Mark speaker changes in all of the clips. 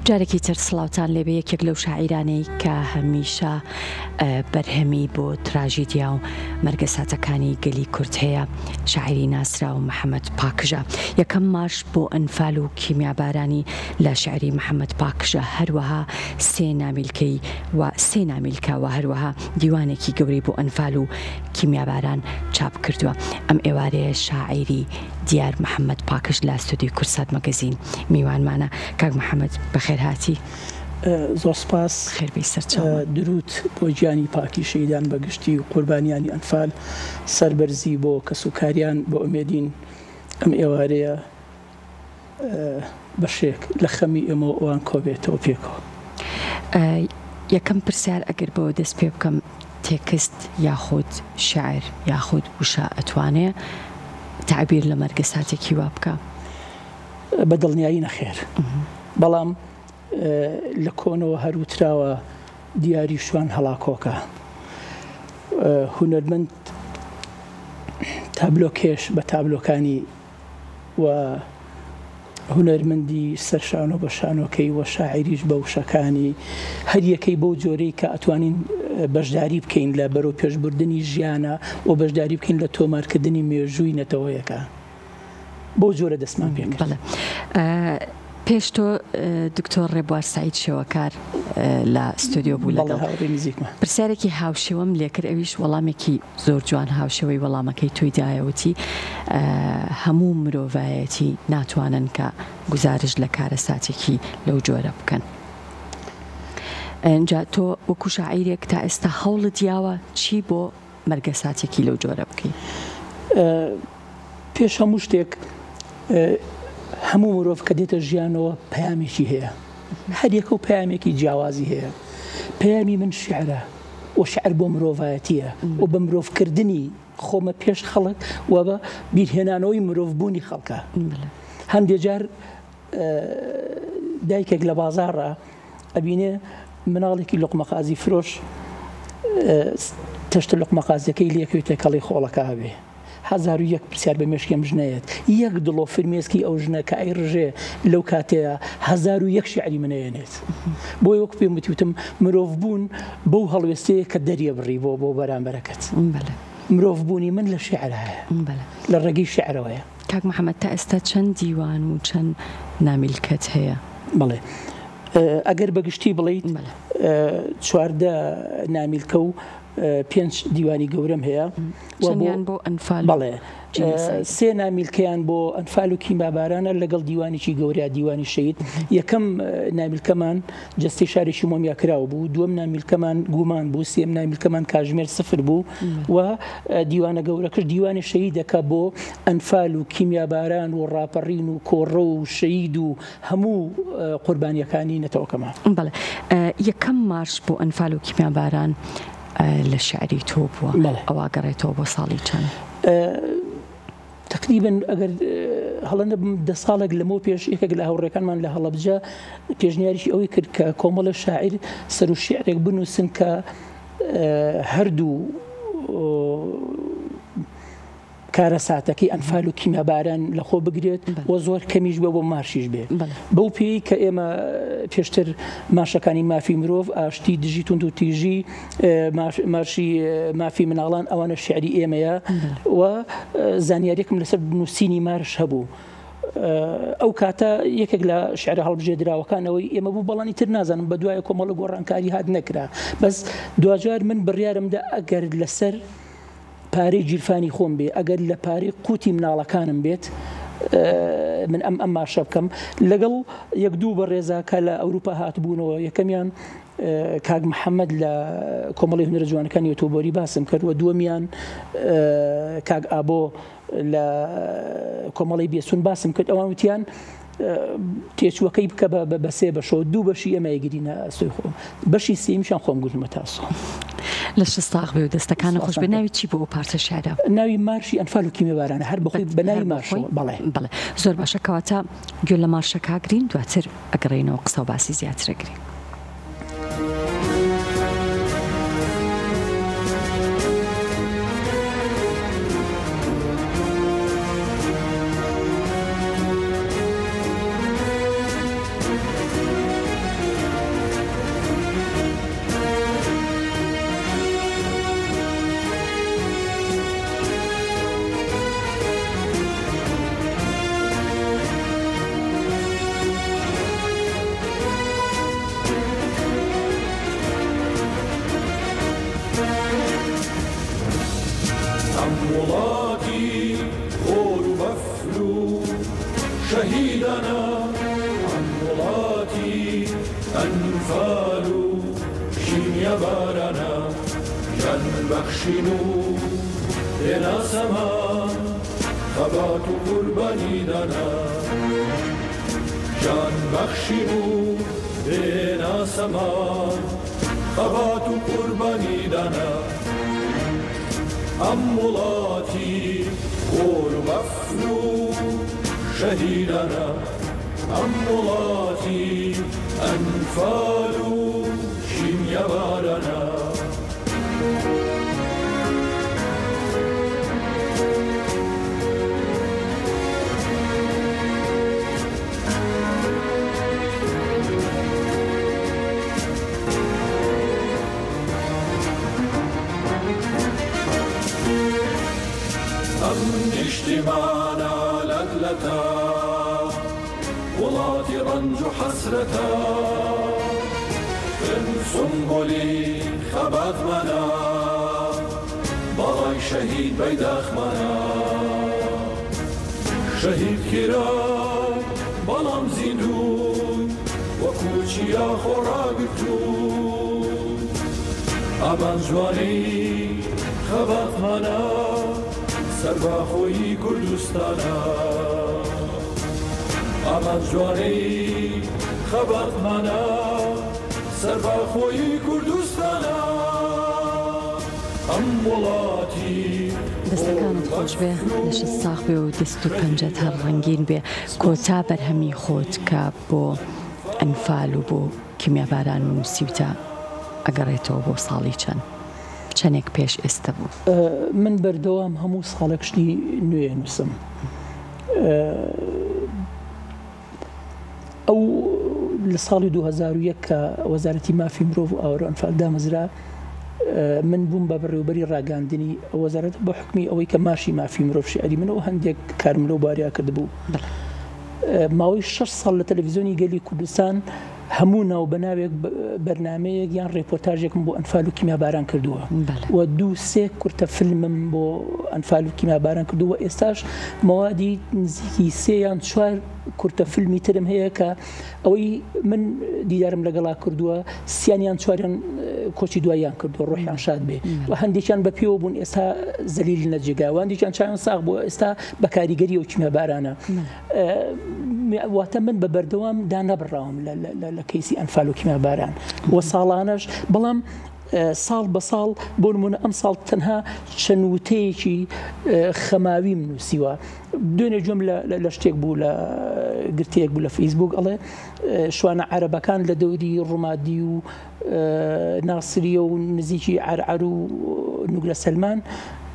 Speaker 1: جارێکی تر سڵاوتان لێبێ یەکێک لەو شاعیرانەی کە هەمیشە بەرهەمی بۆ تراژیدیا و مەرگەساتەکانی گەلی کورد هەیە شاعیری ناسراو محەمەد پاکژە یەکەم مارش بۆ ئەنفال و کیمیابارانی لە شیعری محەمەد پاکژە هەروەها سێ نامیلکەی و سێ نامیلکە و هەروەها دیوانێکی گەورەی بۆ ئەنفال و کیمیاباران چاپ کردووە ئەم ئێوارەیە شاعیری دیار محەمەد پاکژ لە ستۆدیۆی کوردسات مەگەزین میوانمانە کاک محەمەد بەخێرهاتی.
Speaker 2: زۆر سپاس.
Speaker 1: خێر بێی سەرچاومان.
Speaker 2: دروود بۆ گیانی پاکی شەهیدان بە گشتی و قوربانیانی ئەنفال، سەربەرزی بۆ کەسوکاریان، بە ئومێدین ئەم ئێوارەیە بەشێک لە خەمی ئێمە و ئەوان کۆبێتەوە پێکەوە.
Speaker 1: یەکەم پرسیار ئەگەر بەوە دەست پێ بکەم تێکست یاخود شیعر یاخود وشە ئەتوانێ تەعبیر لە مەرگەساتێکی وا بکا؟
Speaker 2: بە دڵنیایی نەخێر. بەڵام لە کۆنەوە هەر وتراوە دیاری شوان هەڵاکۆکە. هونەرمەند تابلۆکێش بە تابلۆکانی و هونەرمەندی سەر شانۆ بە شانۆکەی و شاعیریش بە وشەکانی هەر یەکەی بەو جۆرەی کە ئەتوانین بەشداری بکەین لە بەرەو پێشبردنی ژیانە و بەشداری بکەین لە تۆمارکردنی مێژووی نەتەوەیەکە. بەو جۆرە دەستمان پێ کرد.
Speaker 1: بەڵێ. پێش تۆ دکتۆر ڕێبوار سەعید شێوەکار لە ستۆدیۆ بوو لەگەڵ.
Speaker 2: بەڵێ هاوڕێی نزیکمە.
Speaker 1: پرسیارێکی هاوشێوەم لێکرد ئەویش وەڵامێکی زۆر جوان هاوشێوەی وەڵامەکەی تۆی دایە وتی هەموو مرۆڤایەتی ناتوانن کە گوزارشت لە کارەساتێکی لەو جۆرە بکەن. ئینجا تۆ وەکو شاعیرێک تا ئێستا هەوڵت یاوە چی بۆ مەرگەساتێکی لەو جۆرە بکەی؟
Speaker 2: پێش هەموو شتێک هەموو مرۆڤ کە دێتە ژیانەوە پەیامێکی هەیە هەر یەکە و پەیامێکی جیاوازی هەیە پەیامی من شعرە و شعر بۆ مرۆڤایەتیە و بە مرۆڤکردنی خۆمە پێش خەڵک و بە بیرهێنانەوەی مرۆڤبوونی خەڵکە هەندێک جار دایکێک لە بازاڕا ئەبینێ مناڵێکی لوقمەقازی فرۆش تەشتە لوقمەقازیەکەی لێکەوێت تێکەڵی خۆڵەکە هەبێ 1001 پرسیار بە مێشکی ئەم ژنەیەت یەک دڵۆ فرمێسکی ئەو ژنە کە ئەیڕژێ لەو کاتەیە 1001 شعری منەیەنێت بۆی وەک پێم وتوتم مرۆڤ بوون بەو هەڵوێستەیە کە دەریەبڕی بۆ بۆ بەرامبەرەکەت مرۆڤ بوونی من لە شعرایە لە ڕێگەی شعرەوەیە.
Speaker 1: کاک محەمەد تا ئێستا چەند دیوان و چەند نامیلکەت هەیە؟
Speaker 2: بەڵێ ئەگەر بە گشتی بڵێیت 14 نامیلکە و پێنج دیوانی گەورەم هەیە.
Speaker 1: چەندیان بۆ ئەنفال؟
Speaker 2: بەڵێ سێ نامیلکەیان بۆ ئەنفال و کیمیابارانە لەگەڵ دیوانێکی گەورە دیوانی شەهید. یەکەم نامیلکەمان جەستەی شارێکی مۆمیا کراو بوو، دووەم نامیلکەمان گومان بوو، سێم نامیلکەمان کاژمێر سفر بوو و دیوانە گەورەکەش دیوانی شەهیدەکە بۆ ئەنفال و کیمیاباران و ڕاپەڕین و کۆڕە و شەهید و هەموو قوربانیەکانی نەتەوەکەمان.
Speaker 1: بەڵێ یەکەم مارش بۆ ئەنفال و کیمیاباران لە شیعری تۆ بووە، ئەوە گەڕێتەوە بۆ ساڵی چەند؟
Speaker 2: تەقریبەن ئەگەر هەڵە نەبم دە ساڵێک لەمەو پێش یەکێک لە هاوڕێکانمان لە هەڵەبجە پێشنیاریی ئەوەی کرد کە کۆمەڵە شاعیر سەر و شیعرێک بنووسن کە هەردوو کارەساتەکەی ئەنفال و کیمیاباران لەخۆ بگرێت و زۆر کەمیش بێ بۆ مارشیش بێ بەو پێی کە ئێمە پێشتر ماشەکانی مافی مرۆڤ ئاشتی دژی توند و تیژی مارشی مافی مناڵان ئەوانە شعری ئێمەیە و زانیاریەکم لەسەر نووسینی مارش هەبوو. ئەو کاتە یەکێک لە شعرە هەڵبژێردراوەکانەوەی ئێمە بوو بەڵانی تر نازانم بە دوای کۆمەڵە گۆڕانکاری هات نەکرا بەس دواجار من بڕیارمدا ئەگەر لەسەر پارەی گیرفانی خۆم بێ ئەگەر لە پارەی قوتی مناڵەکانم بێت من ئەم ئەم ماشە بکەم لەگەڵ یەک دوو بەڕێزا کە لە ئەوروپا هاتبوونەوە یەکەمیان کاک محەممەد لە کۆمەڵی هونەرە جوانەکانی یۆتۆبۆری باسم کرد و دووەمیان کاک ئابۆ لە کۆمەڵی بێسون باسم کرد ئەوان وتیان تێچووەکەی بکە بە سێ بەشەوە دوو بەشی ئێمە یگرینە ئەستۆی خۆم بەشی سێیەمیشان خۆم گرتمە تاسۆ.
Speaker 1: لەشت ساغ بێ و دەستەکانت خۆش بێ ناوی چی بوو ئەو پارچە شیعرە؟
Speaker 2: ناوی مارشی ئەنفال و کیمیابارانە هەر بەخۆی بە ناوی مارشەوە بەڵێ.
Speaker 1: بەڵێ زۆر باشە کەواتە گوێ لە مارشەکە ئەگرین دواتر ئەگەڕێینەوە قسە و باسی زیاتر ئەگرین.
Speaker 3: ئەنفال و کیمیابارانە گیان بەخشین و پێناسەمان خەبات و قوربانیدانە گیان بەخشین و پێناسەمان خەبات و قوربانیدانە ئەم وڵاتی خۆر و بەفر و شەهیدانە ئەم وڵاتی ئەنفال و کیمیابارانە. ئەم نیشتیمانە لەت لەتە، وڵاتی ڕەنج و حەسرەتە، خوێن سومبولی خەباتمانە، باڵای شەهید بەیداخمانە. شەهید کرای بەڵام زیندووی، وەکو چیا خۆڕاگرتووی. ئامانج جوانی خەباتمانە، سەربەخۆیی کوردستانە. ئامانج جوانی خەباتمانە، سەربەخۆیی کوردستانە. ئەم وڵاتی
Speaker 1: دەستەکانت خۆش بێ لەشت ساغ بێ و دەست و پەنجەت هەر ڕەنگین بێ کۆتا بەرهەمی خۆت کە بۆ ئەنفال و بۆ کیمیاباران نووسیوتە ئەگەڕێتەوە بۆ ساڵی چەند؟ چەنێک پێش ئێستە بوو؟
Speaker 2: من بەردەوام هەموو ساڵێک شتی نوێ ئەنووسم. ئەو لە ساڵی 2001 کە وەزارەتی مافی مرۆڤ و ئاوارە و ئەنفال دامەزرا، من بووم بە بەڕێوەبەری ڕاگەیاندنی ئەو وەزارەتە بە حوکمی ئەوەی کە ماشی مافی مرۆڤ شیعری منە و هەندێک کارم لەو بارەیا کردبوو. ماوەی شەش ساڵ لە تەلەڤیزیۆنی گەلی کوردستان هەموو ناو بە ناوێک بەرنامەیەک یان ڕێپۆرتاژێکم بۆ ئەنفال و کیمیاباران کردووە و دوو سێ کورتە فیلمم بۆ ئەنفال و کیمیاباران کردووە ئێستاش مەوادی نزیکی سێ یان چوار کورتە فیلمی ترم هەیە کە ئەوەی من دیدارم لەگەڵا کردووە سیان یان چواریان کۆچی دواییان کردووە ڕۆحیان شاد بێ و هەندێکیان بە پێوە بوون ئێستا زەلیل نەجێگا و هەندێکیان چاویان ساغ بووە ئێستا بە کاریگەری ئەو کیمیابارانە واتە من بە بەردەوام دانەبڕاوم لە کەیسی ئەنفال و کیمیاباران و ساڵانەش بەڵام ساڵ بە ساڵ بۆ نمونە ئەم ساڵ تەنها چەند وتەیەکی خەماویم نووسیوە دوێنێ گوێم لە شتێک بوو لە گرتەیەک بوو لە فەیسبوک ئەڵێ شوانە عەرەبەکان لە دەوری ڕومادی و ناسریە و نزیکی عەرعەر و نوگرە سەلمان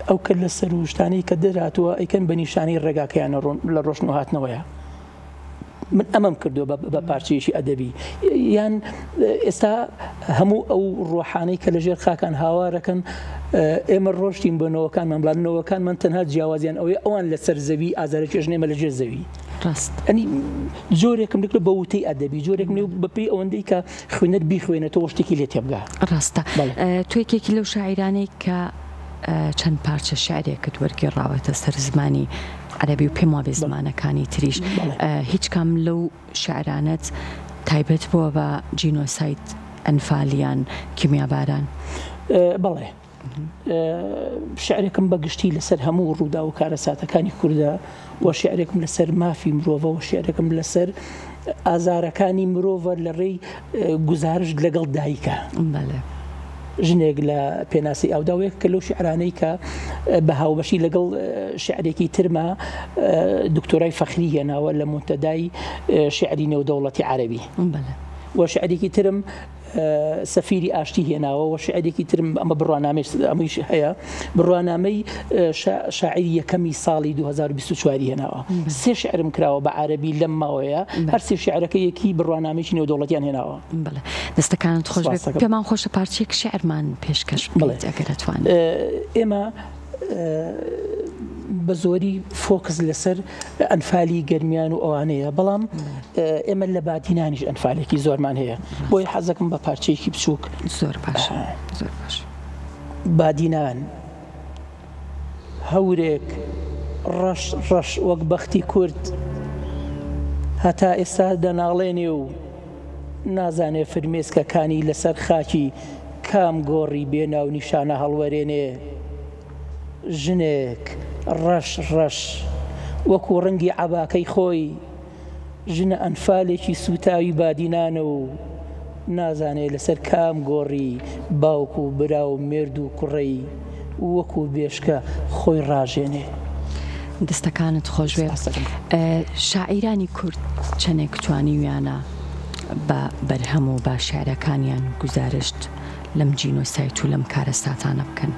Speaker 2: ئەو کە لە سەر و شتانەی کە دەراتوە ئەیکەن بە نیشانەی ڕێگاکەیان لە ڕۆشن و هاتنەوەیە. من ئەمەم کردووە بە پارچەیەکی ئەدەبی یان ئێستا هەموو ئەو ڕۆحانەی کە لەژێر خاکان هاوارەکەن ئێمە ڕۆشتین بۆ نەوەکانمان بڵان نەوەکانمان تەنها جیاوازیان ئەوەیە ئەوان لەسەر زەوی ئازارە چێژن ئێمە لەژێر زەوی
Speaker 1: ڕاست
Speaker 2: ئەنی جۆرێکم دەکرد بە وتەی ئەدەبی جۆرێک نێو بەپێی ئەوەندەی کە خوێنەر بیخوێنێتەوە شتێکی لێ تێبگا.
Speaker 1: ڕاستە تۆ یەکێکی لەو شاعیرانەی کە چەند پارچە شیعرێکت وەرگێڕاوەتە سەر زمانی عەرەبی و پێم وابێ زمانەکانی تریش هیچ کام لەو شیعرانەت تایبەت بووە بە جینۆساید ئەنفال یان کیمیاباران؟
Speaker 2: بەڵێ شیعرێکم بە گشتی لەسەر هەموو ڕووداو و کارەساتەکانی کوردە و شیعرێکم لەسەر مافی مرۆڤە و شیعرێکم لەسەر ئازارەکانی مرۆڤە لە ڕێی گوزارشت لەگەڵ دایکە.
Speaker 1: بەڵێ.
Speaker 2: ژنێک لە پێناسی ئاودا و یەکێکە لەو شیعرانەی کە بە هاوبەشی لەگەڵ شیعرێکی ترما دکتۆرای فەخری هێناوە لە مونتەدای شیعری نێودەوڵەتی عەرەبی.
Speaker 1: بەڵێ.
Speaker 2: و شیعرێکی ترم سەفیری ئاشتی هێناوە و شیعرێکی ترم ئەمە بڕوانامەی ئەمەیش هەیە بڕوانامەی شاعیری یەکەمی ساڵی 2024 هێناوە. سێ شیعرم کراوە بە عەرەبی لەم ماوەیە هەر سێ شیعرەکە یەکی بڕوانامەیەکی نێودەوڵەتیان هێناوە.
Speaker 1: بەڵێ دەستەکانت خۆش بێت پێمان خۆشە پارچەیەک شیعرمان پێشکەش بکەیت ئەگەر ئەتوانیت.
Speaker 2: ئێمە بە زۆری فۆکس لەسەر ئەنفالی گەرمیان و ئەوانەیە بەڵام ئێمە لە بادینانیش ئەنفالێکی زۆرمان هەیە بۆیە حەزەکەم بە پارچەیەکی بچووک
Speaker 1: زۆر باش زۆر باش
Speaker 2: بادینان هەورێک ڕەش ڕەش وەک بەختی کورد هەتا ئێستا دەناڵێنێ و. نازانێ فرمێسکەکانی لەسەر خاکی کام گۆڕی بێ ناونیشانە هەڵوەرێنێ. ژنێک ڕەش ڕەش وەکو ڕەنگی عەباکەی خۆی، ژنە ئەنفالێکی سووتاوی بادینانە و نازانێ لەسەر کام گۆڕی باوک و برا و مێرد و کوڕەی وەکو بێشکە خۆی ڕاژێنێ.
Speaker 1: دەستەکانت خۆشبێ. شاعیرانی کورد چەنێک توانیویانە بە بەرهەم و بە شیعرەکانیان گوزارشت لەم جینۆسایت و لەم کارەساتانە بکەن؟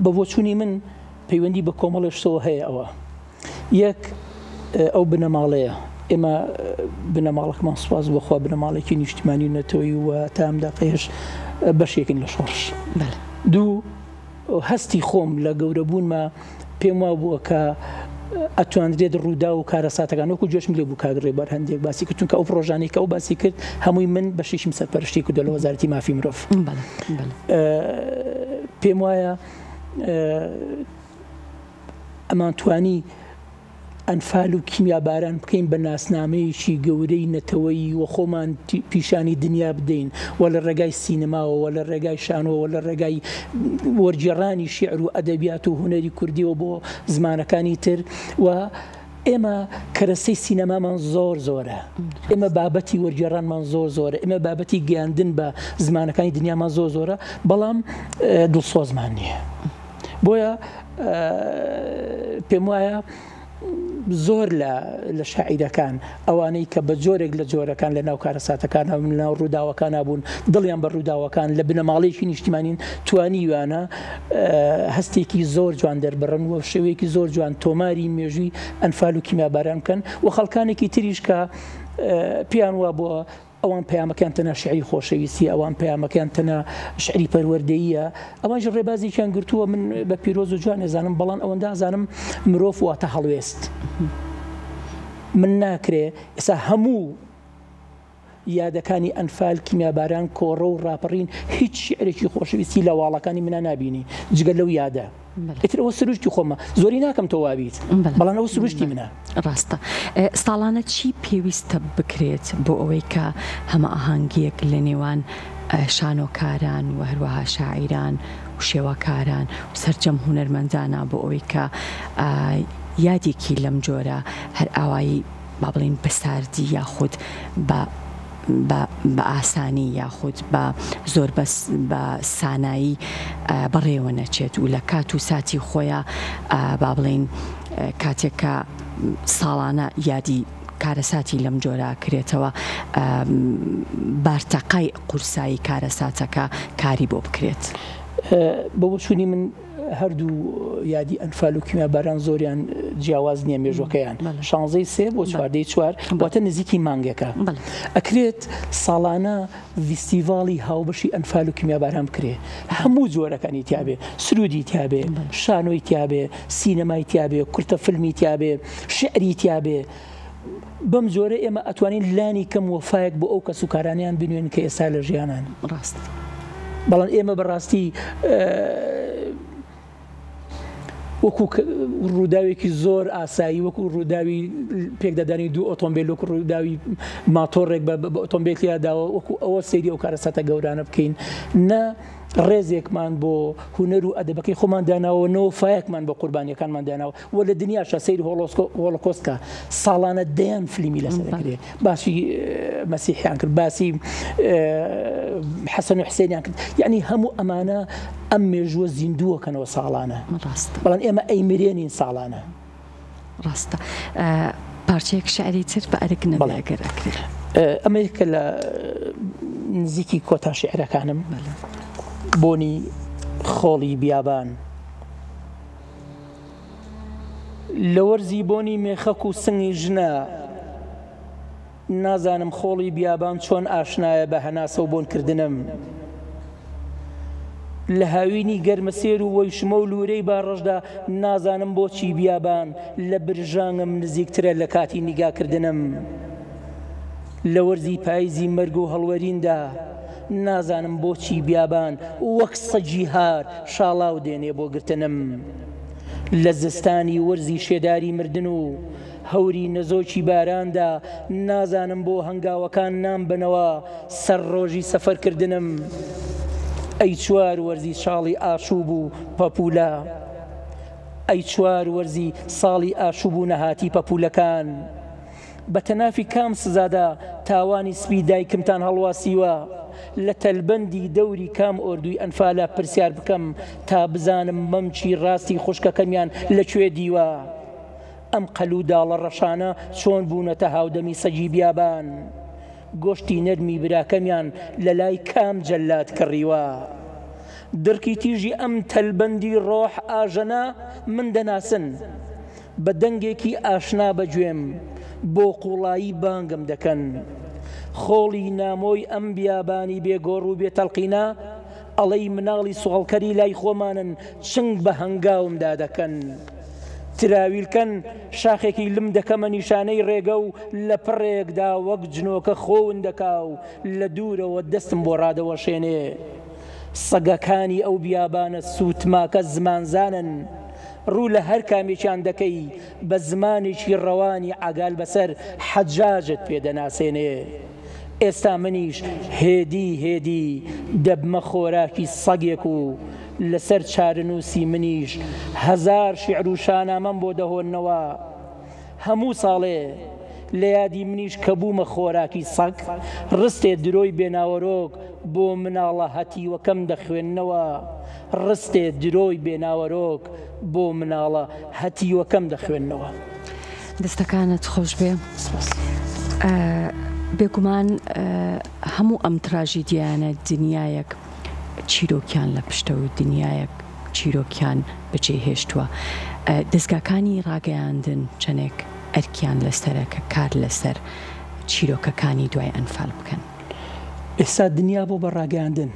Speaker 2: بە بۆچوونی من پەیوەندی بە کۆمەڵێ شتەوە هەیە ئەوە یەک ئەو بنەماڵەیە ئێمە بنەماڵەکەمان سوپاس بۆ خوا بنەماڵێکی نیشتیمانی و نەتەوەیی و تا ئەم دەقەیەش بەشێکن لە شۆڕش. دوو هەستی خۆم لە گەورەبوونما پێم وا بووە کە ئەتواندرێت ڕووداو و کارەساتەکان وەکو گوێشم لێ بوو کاک ڕێبوار هەندێک باسی کرد چونکە ئەو پڕۆژانەی کە ئەو باسی کرد هەمووی من بەشێکیم سەرپەرشتی کردووە لە وەزارەتی مافی مرۆڤ. پێم وایە ئەمانتوانی ئەنفال و کیمیاباران بکەین بە ناسنامەیەکی گەورەی نەتەوەیی و خۆمان پیشانی دنیا بدەین و لە ڕێگای سینەماوە و لە ڕێگای شانۆوە و لە ڕێگای وەرگێڕانی شیعر و ئەدەبیات و هونەری کوردیەوە بۆ زمانەکانی تر و ئێمە کەرەسەی سینەمامان زۆر زۆرە ئێمە بابەتی وەرگێڕانمان زۆر زۆرە ئێمە بابەتی گەیاندن بە زمانەکانی دنیامان زۆر زۆرە بەڵام دڵسۆزمان نییە. بۆیە پێم وایە زۆر لە شاعیرەکان ئەوانەی کە بە جۆرێک لە جۆرەکان لە ناو کارەساتەکان لە ناو ڕووداوەکان بوون دڵیان بە ڕووداوەکان لە بنەماڵەیەکی نیشتیمانین توانیویانە هەستێکی زۆر جوان دەربڕن و شێوەیەکی زۆر جوان تۆماری مێژووی ئەنفال و کیمیاباران بکەن و خەڵکانێکی تریش کە پێیان وابووە ئەوان پەیامەکەیان تەنها شیعری خۆشەویستییە، ئەوان پەیامەکەیان تەنها شیعری پەروەردەییە، ئەوانیش ڕێبازێکیان گرتووە من بە پیرۆز و جوان ئەزانم، بەڵام ئەوەندە ئەزانم مرۆڤ واتە هەڵوێست. من ناکرێ ئێستا هەموو یادەکانی ئەنفال، کیمیاباران، کۆڕە و ڕاپەڕین هیچ شیعرێکی خۆشەویستی لە واڵەکانی منا نابینی جگە لەو یادە. ئیتر ئەوە سروشتی خۆمە زۆری ناکەم تۆ وابیت بەڵام ئەوە سروشتی منە.
Speaker 1: ڕاستە. ساڵانە چی پێویستە بکرێت بۆ ئەوەی کە هەمەئاهەنگییەک لە نێوان شانۆکاران و هەروەها شاعیران و شێوەکاران و سەرجەم هونەرمەندانا بۆ ئەوەی کە یادێکی لەم جۆرە هەر ئاوایی با بڵێین بە ساردی یاخود بە بە بە ئاسانی یاخود بە زۆر بە بە سانایی بەڕێوە نەچێت و لە کات و ساتی خۆیا با بڵێین کاتێک کە ساڵانە یادی کارەساتی لەم جۆرە کرێتەوە بارتەقای قورسایی کارەساتەکە کاری بۆ بکرێت.
Speaker 2: بە بۆچوونی من هەردوو یادی ئەنفال و کیمیاباران زۆریان جیاواز نییە مێژوەکەیان شانزەی سێ بۆ چواردەی چوار واتە نزیکی مانگێکە ئەکرێت ساڵانە ڤیستیڤاڵی هاوبەشی ئەنفال و کیمیاباران بکرێ هەموو جۆرەکانی تیابێ سرودی تیابێ شانۆی تیابێ سینەمای تیابێ کورتە فیلمی تیابێ شعری تیابێ بەم جۆرە ئێمە ئەتوانین لانی کەم وەفایەک بۆ ئەو کەسوکارانەیان بنوێن کە ئێستا لە ژیانان.
Speaker 1: ڕاست.
Speaker 2: بەڵام ئێمە بەڕاستی وەکو ڕووداوێکی زۆر ئاسایی وەکو ڕووداوی پێکدادانی دوو ئۆتۆمبیل وەکو ڕووداوی ماتۆڕێک بە ئۆتۆمبیلیا داوە وەکو ئەوە سەیری ئەو کارەساتە گەورانە بکەین نە ڕێزێکمان بۆ هونەر و ئەدەبەکەی خۆمان داناوە نە وەفایەکمان بۆ قوربانیەکانمان داناوە و لە دنیاشا سەیری هۆڵۆکۆست کە ساڵانە دەیان فلیمی لەسەر دەکرێ باسی مەسیحیان کرد باسی حەسەن و حسێنیان کرد یعنی هەموو ئەمانە ئەم مێژووە زیندووەکەنەوە ساڵانە بەڵام ئێمە ئەیمرێنین ساڵانە.
Speaker 1: ڕاستە پارچەیەک شعری تر بە ئەرک نەبێ ئەگەر ئەکرێ.
Speaker 2: ئەمە یەکە لە نزیکی کۆتا شعرەکانم بۆنی خۆڵی بیابان. لە وەرزی بۆنی مێخەک و سنگی ژنە نازانم خۆڵی بیابان چۆن ئاشنایە بە هەناسە و بۆنکردنم. لە هاوینی گەرمەسێر و وەیشمە و لوورەی باڕەشدا نازانم بۆچی بیابان لە برژانگم نزیکترە لە کاتی نیگاکردنم. لە وەرزی پایزی مەرگ و هەڵوەریندا نازانم بۆچی بیابان وەک سەگی هار شاڵاو دێنێ بۆ گرتنم. لە زستانی وەرزی شێداری مردن و هەوری نەزۆکی باراندا نازانم بۆ هەنگاوەکان نامبەنەوە سەر ڕۆژی سەفەرکردنم. ئەی چوار وەرزی چاڵی ئاشوب و پەپوولە. ئەی چوار وەرزی ساڵی ئاشوب و نەهاتی پەپوولەکان. بە تەنافی کام سزادا تاوانی سپی دایکمتان هەڵواسیوە؟ لە تەلبەندی دەوری کام ئۆردوی ئەنفالە پرسیار بکەم تا بزانم مەمکی ڕاستی خوشکەکەمیان لە کوێ دیوە؟ ئەم قەل و داڵە ڕەشانە چۆن بوونەتە هاودەمی سەگی بیابان؟ گۆشتی نەرمی براکەمیان لە لای کام جەلاد کڕیوە؟ دڕکی تیژی ئەم تەلبەندی ڕۆح ئاژەنە من دەناسن. بە دەنگێکی ئاشنا بە گوێم بۆ قووڵایی بانگم دەکەن. خۆڵی نامۆی ئەم بیابانی بێ گۆڕ و بێ تەڵقینە ئەڵێی مناڵی سواڵکەری لای خۆمانن چنگ بە هەنگاومدا دەکەن. تراویلکەن شاخێکی لم دەکەمە نیشانەی ڕێگە و لە پڕێکدا وەک جنۆکە خۆ ون دەکا و لە دوورەوە دەستم بۆ ڕادەوەشێنێ. سەگەکانی ئەو بیابانە سووتماکە زمانزانن. ڕوو لە هەر کامێکیان دەکەی بە زمانێکی ڕەوانی عەگال بەسەر حەجاجت پێ دەناسێنێ. ئێستا منیش هێدی هێدی دەبمە خۆراکی سەگێک و لەسەر چارەنووسی منیش هەزار شیعر و شانامەم بۆ دەهۆننەوە. هەموو ساڵێ لە یادی منیش کە بوومە خۆراکی سەگ، ڕستێ درۆی بێ ناوەرۆک بۆ مناڵە هەتیوەکەم دەخوێننەوە، ڕستێ درۆی بێ ناوەرۆک بۆ مناڵە هەتیوەکەم دەخوێننەوە.
Speaker 1: دەستەکانت خۆشبێ.
Speaker 2: سپاس.
Speaker 1: بێگومان هەموو ئەم تراژیدیایانە دنیایەک چیرۆکیان لە پشتە و دنیایەک چیرۆکیان بەجێ هێشتووە. دەزگاکانی ڕاگەیاندن چەندێک ئەرکیان لەسەرە کە کار لەسەر چیرۆکەکانی دوای ئەنفال بکەن؟
Speaker 2: ئێستا دنیا بۆ بە ڕاگەیاندن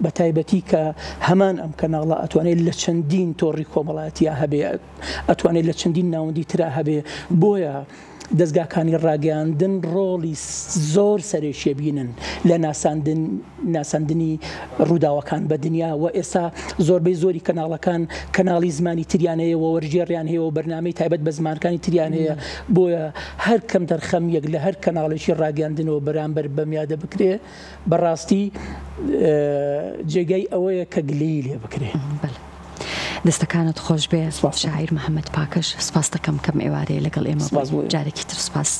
Speaker 2: بە تایبەتی کە هەمان ئەم کەناڵە ئەتوانێت لە چەندین تۆڕی کۆمەڵایەتیا هەبێ ئەتوانێت لە چەندین ناوەندی ترا هەبێ بۆیە دەزگاکانی ڕاگەیاندن ڕۆڵی زۆر سەرەکیە بینن لە ناساندن ناساندنی ڕووداوەکان بە دنیا و ئێستا زۆربەی زۆری کەناڵەکان کەناڵی زمانی تریان هەیە و وەرگێڕیان هەیە و بەرنامەی تایبەت بە زمانەکانی تریان هەیە بۆیە هەر کەمتەرخەمیەک لە هەر کەناڵێکی ڕاگەیاندنەوە بەرامبەر بەم یادە بکرێ بەڕاستی جێگای ئەوەیە کە گلەیی لێ بکرێ.
Speaker 1: بەلێ دەستەکانت خۆش بێ
Speaker 2: سپاس.
Speaker 1: شاعیر محەمەد پاکەش سپاست دەکەم کەم ئێوارەیە لەگەڵ ئێمە
Speaker 2: سپاس
Speaker 1: بووی
Speaker 2: بۆ ئێوە.
Speaker 1: جارێکی تر سپاس.